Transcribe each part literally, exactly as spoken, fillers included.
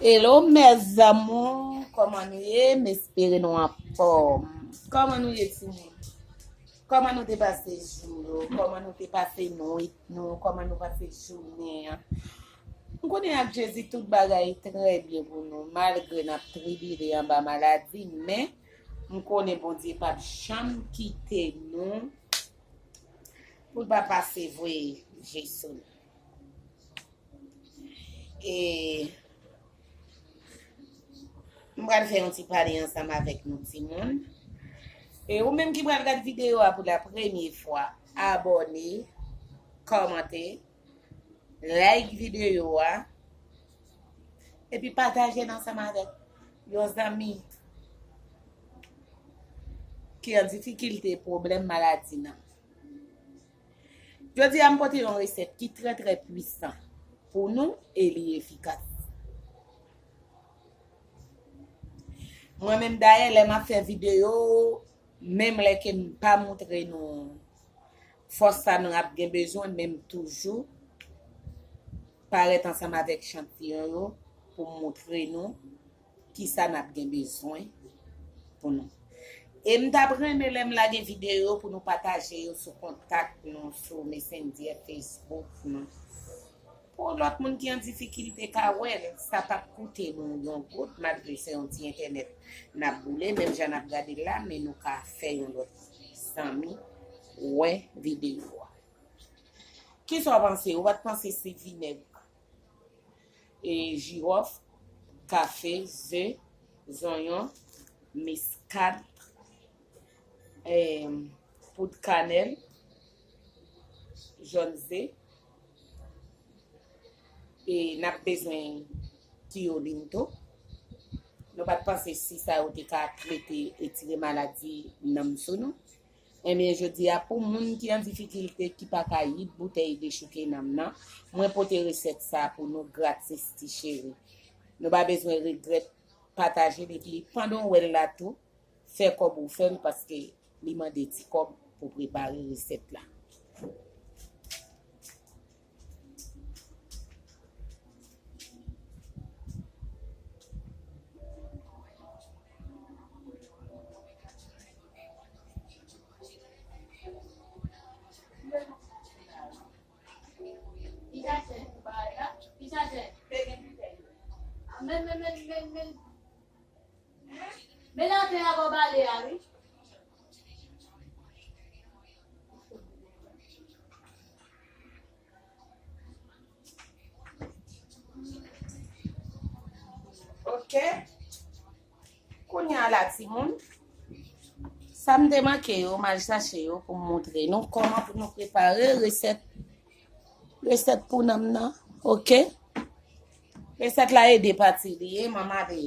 Hello mes amours, kòman nou ye? M espere nou anfòm. Kòman nou ye timoun? Kòman nou te pase jou yo? Kòman nou te pase nwit nou? Kòman nou pase jounen an? M konnen ak Jezi tout bagay trè byen pou nou, malgre n ap tribile anba maladi, men m konnen Bondye p ap janm kite nou pou l pa pase voye je sou nou. E m pral fè yon ti pale ansanm avèk nou timoun. E ou menm ki pral gad videyo a pou la premye fwa, abòne, kòmante, like videyo a, epi pataje l ansanm avèk yon zanmi ki an difikilte, pwoblèm maladi nan. Jodi a, m pote yon resèt ki trè, trè pwisan pou nou e li efikas. Mwen menm, dayè, lè m ap fè videyo, menm lè ke m pa montre nou fòs sa nou ap gen bezwen, men m toujou parèt ansanm avèk chantiyon yo pou m montre nou kisa n ap gen bezwen pou nou. E m t ap renmen lè m lage videyo pou nou pataje yo sou kontak nou, sou Messenger, Facebook nou. Pou lòt moun ki an difikilte ka wè l, sa p ap koute nou yon goud, malgre se yon ti entènèt n ap boule, menm jan n ap gade l la, men nou ka fè yon lòt zanmi wè videyo a. Kisa w panse? Ou pa t panse se vinèg, e, jiwòf, kafe, ze, zonyon, miskad, em, poud kanèl, jòn ze, e n ap bezwen tiyolin tou. Nou pa t panse si sa yo te ka trete, etire maladi nanm sou nou. Ebyen, jodi a, pou moun ki an difikilte, ki pa ka yit boutèy dechouke nanm nan, mwen pote resèt sa pou nou gratis, ti cheri. Nou pa bezwen regrèt, pataje l, epi pandan w wè l la tou, fè kòb ou fè l, paske li mande ti kòb pou prepare resèt la. Men, men, men, men, men. Men atè a bò bale a, wi. Ok. Kounye a la, timoun, sa m te manke yo, m al chache yo pou m montre nou kòman pou nou prepare resèt, resèt pou nanm nan. Ok. Resèt la e de pati li ye, m a mare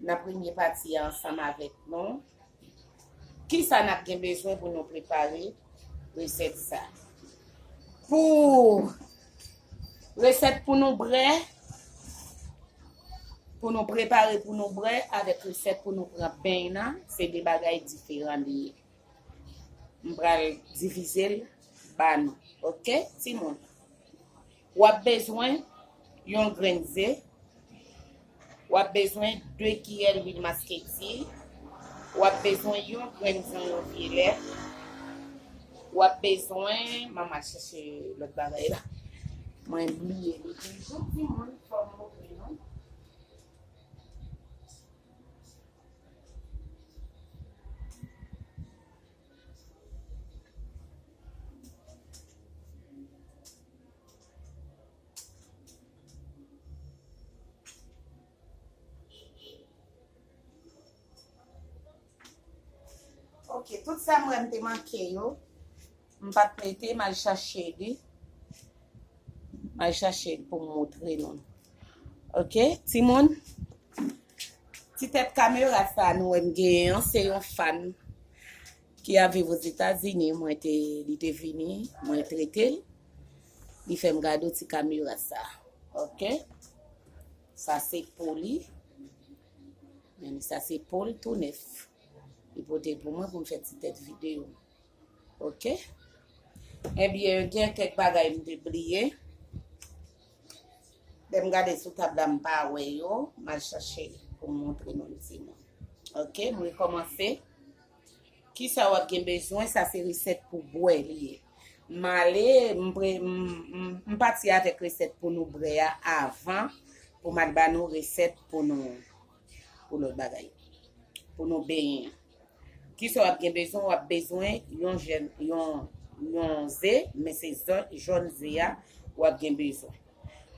nan premye pati a ansanm avèk nou. Kisa n ap gen bezwen pou nou prepare resèt sa? Pou resèt pou nou bwè, pou nou prepare pou nou bwè, avèk resèt pou nou pran beny nan, se de bagay diferan li ye. M pral divize l ba nou. Ok, timoun? W ap bezwen yon grenn ze. W ap bezwen de kiyè lwil masketi. W ap bezwen yon grenn zonyon vyelèt. W ap bezwen, m a mal chèche lòt bagay la. Mwen bliye li toujou, timoun, fò m montre nou. Ok, tout sa m wè m te manke yo, m pa t mete, m al chache li. M al chache l pou m montre nou. Ok, timoun? Ti tèt kamera sa nou wè m genyen an, se yon fan ki ap viv Ozetazini. Mwen te, li te vini, mwen trete l. Li fè m gade ti kamera sa. Ok? Sa se po li. Men sa se po l tou nèf. Li pote pou mwen pou m fè ti tèt videyo. Ok? Ebyen, gen kèk bagay m te bliye. M gade sou tab la, m pa wè yo. M al chache pou m montre nou yon ti moun. Ok, m rekòmanse. Kisa w ap gen bezwen? Sa se resèt pou bwè li ye. M ale, m pre-, m, m, m pati avèk resèt pou nou bwè a avan, pou m al ba nou resèt pou nou, pou lòt bagay. Pou nou benyen. Kisa w ap gen bezwen? W ap bezwen yon jèn, yon, yon ze, men se zò-, jòn ze a w ap gen bezwen.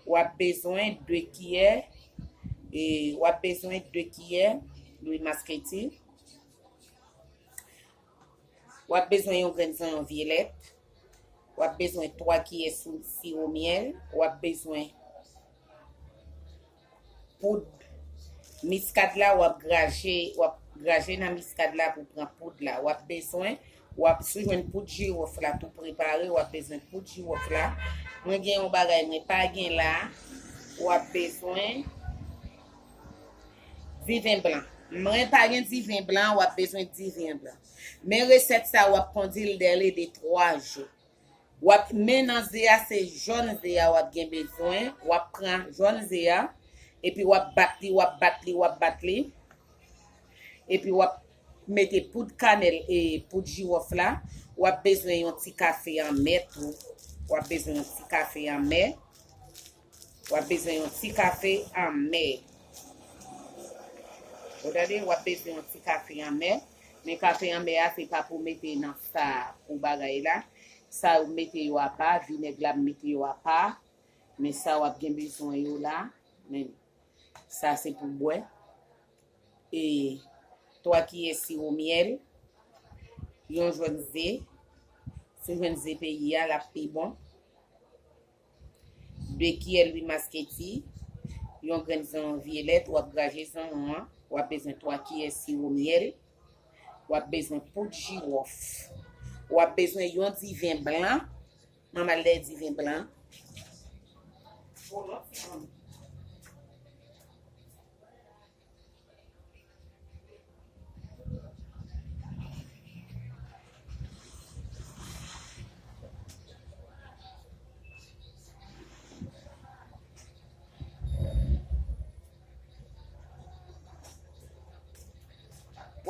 W ap bezwen de kiyè, e, w ap bezwen de kiyè lwil masketi. W ap bezwen yon grenn zanyon vyelèt. W ap bezwen twa kiyè sou siwo myèl. W ap bezwen poud miskad la, w ap graje, w ap graje nan miskad la pou pran poud la. W ap bezwen, w ap, si w jwenn poud jiwòf la tou prepare, w ap bezwen poud jiwòf la. Mwen gen yon bagay mwen pa gen la, w ap bezwen diven blan. Mwen pa gen diven blan, w ap bezwen diven blan. Men resèt sa, w ap kondi l dèle de twa jou. W ap, men nan ze a, se jòn ze a w ap gen bezwen. W ap pran jòn ze a, epi w ap bat li, w ap bat li, w ap bat li. Epi w ap mete poud kanèl e poud jiwòf la. W ap bezwen yon ti kafe anmè tou. W ap bezwen yon ti kafe anmè. W ap bezwen yon ti kafe anmè. Ou tande, w ap bezwen yon ti kafe anmè. Men kafe anmè a, se pa pou mete nan sa, pou bagay la. Sa yo mete yo apa, vinèg la mete yo apa. Men sa w ap gen bezwen yo la. Men sa se pou bwè. E twa kiyè siwo myèl, yon jòn ze. Si w jwenn ze peyi a, l ap pi bon. De kiyè lwil masketi, yon grenn zanyon vyelèt, w ap graje zanyon an, w ap bezwen twa kiyè siwo myèl, w ap bezwen poud jiwòf, w ap bezwen yon diven blan, manman lè diven blan.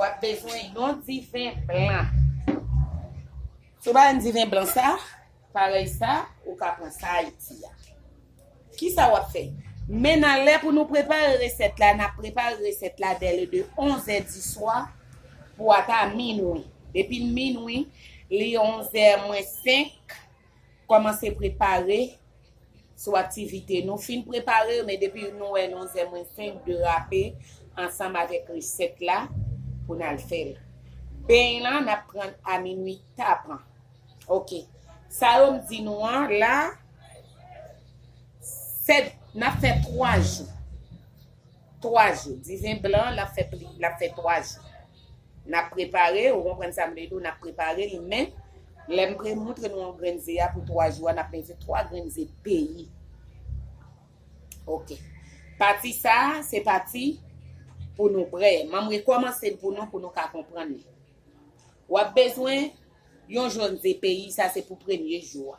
W ap bezwen yon diven blan. Si w pa jwenn diven blan sa, parèy sa, ou ka pran sa Ayiti a. Kisa w ap fè? Men nan lè pou nou prepare resèt la, n ap prepare resèt la dèle de onzè diswa pou ata minwi. Depi minwi, li onzè mwens senk, kòmanse prepare sou aktivite. Nou fin prepare yo, men depi nou wè onzè mwens senk, derape ansanm avèk resèt la pou n al fè l. Beny lan, n ap pran a minwi tapan. Ok. Sa yo m di nou an la, sèt, n ap fè twa jou. Twa jou. Diven blan, l ap fè pli, l ap fè twa jou. N ap prepare, ou konprann sa m vle di w, n ap prepare l, men lè m pre-, montre nou yon grenn ze a pou twa jou a, n ap mete twa grenn ze peyi. Ok. Pati sa a, se pati pou nou bwè. M ap rekòmanse l pou nou, pou nou ka konprann li. W ap bezwen yon jòn ze peyi, sa se pou premye jou a.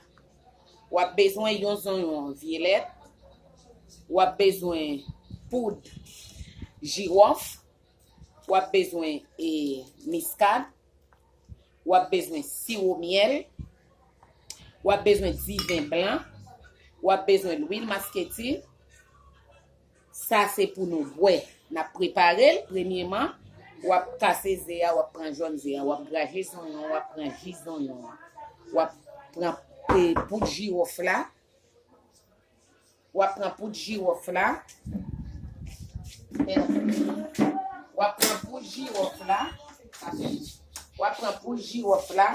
W ap bezwen yon zonyon vyelèt. W ap bezwen poud jiwòf. W ap bezwen, e, miskad. W ap bezwen siwo myèl. W ap bezwen diven blan. W ap bezwen lwil masketi. Sa se pou nou bwè. N ap prepare l, premyeman, w ap kase ze a, w ap pran jòn ze a, w ap graje zonyon, w ap pran ji zonyon an. W ap pran, e, poud jiwòf la. W ap pran poud jiwòf la. W ap pran poud jiwòf la. W ap pran poud jiwòf la.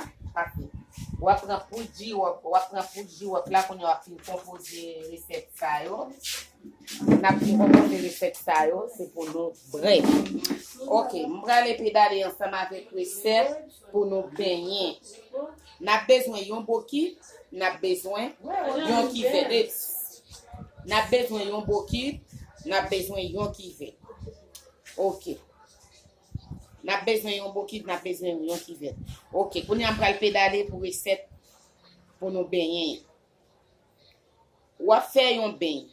W ap pran poud jiwòf, w ap pran poud jiwòf la, kounye a w ap fin konpoze resèt sa yo. N ap fin konpoze resèt sa yo, se pou nou bwè. Ok, m prale pedale ansanm avèk resèt pou nou benyen. N ap bezwen yon bokit, n ap bezwen yon kivèt. N ap bezwen yon bokit, n ap bezwen yon kivèt. Ok. N ap bezwen yon bokit, n ap bezwen yon kivèt. Ok, kounye a m pral pedale pou resèt pou nou benyen. W ap fè yon beny.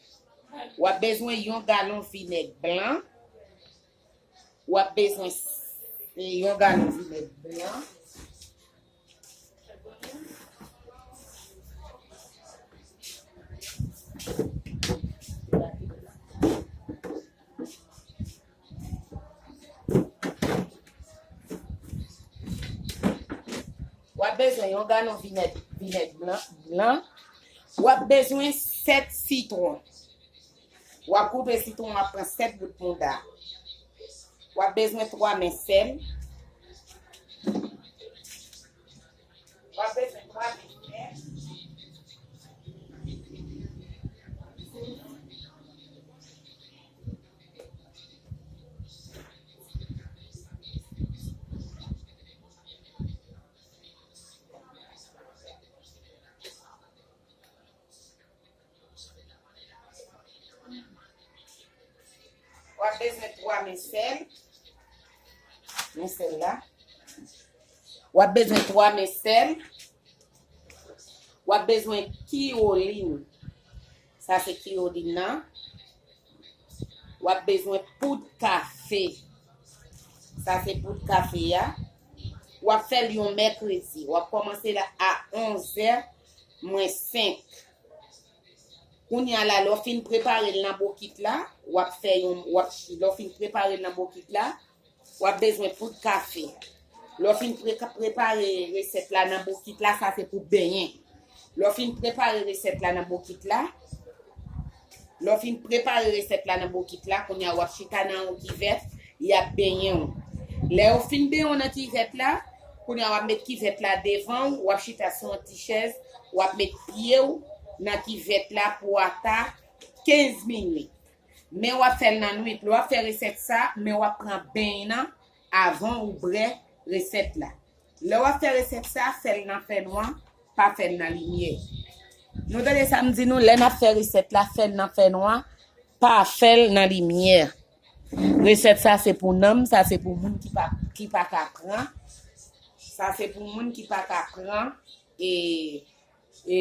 W ap bezwen yon galon vinèg blan. W ap bezwen s- yon galon vinèg blan. W ap bezwen yon galon vinèg, vinèg blan, blan. W ap bezwen sèt sitwon. W ap koupe sitwon, w ap pran sèt bout mounda. W ap bezwen twa men sèl. W ap bezwen twa men sèl. W ap bezwen twa men sèl. Men sèl la. W ap bezwen twa men sèl. W ap bezwen kiwolin. Sa se kiwolin nan. W ap bezwen poud kafe. Sa se poud kafe a. W ap fè l yon mèkredi. W ap kòmanse la a onzè mwens senk. Kounye a la, lè w fin prepare l nan bokit la, w ap fè yon, w ap, lè w fin prepare l nan bokit la, w ap bezwen poud kafe. Lè w fin pre- prepare resèt la nan bokit la, sa se pou benyen. Lè w fin prepare resèt la nan bokit la, lè w fin prepare resèt la nan bokit la, kounye a w ap chita nan yon kivèt, y ap benyen w. Lè yo fin benyen w nan kivèt la, kounye a w ap met kivèt la devan w, w ap chita sou yon ti chèz, w ap met pye w nan kivèt la pou ata kenz minit. Men w ap fè l nan nwit. Lè w ap fè resèt sa, men w ap pran beny nan avan ou bwè resèt la. Lè w ap fè resèt sa, fè l nan fènwa, pa fè l nan limyè. Nou tande sa m di nou, lè n ap fè resèt la, fè l nan fènwa, pa fè l nan limyè. Resèt sa se pou nanm, sa se pou moun ki pa, ki pa ka pran. Sa se pou moun ki pa ka pran. E, e,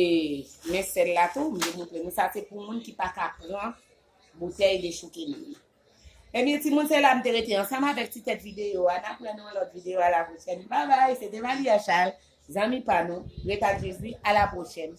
men sèl la tou, m te montre nou. Sa se pou moun ki pa ka pran boutèy dechouke nanm nan. Ebyen, timoun, se la m te rete ansanm avèk ti tèt videyo a. N ap wè nan yon lòt videyo. A la pwochèn. Babay, se te Malia Charles, zanmi pa nou. Ret ak Jezi. A la pwochèn.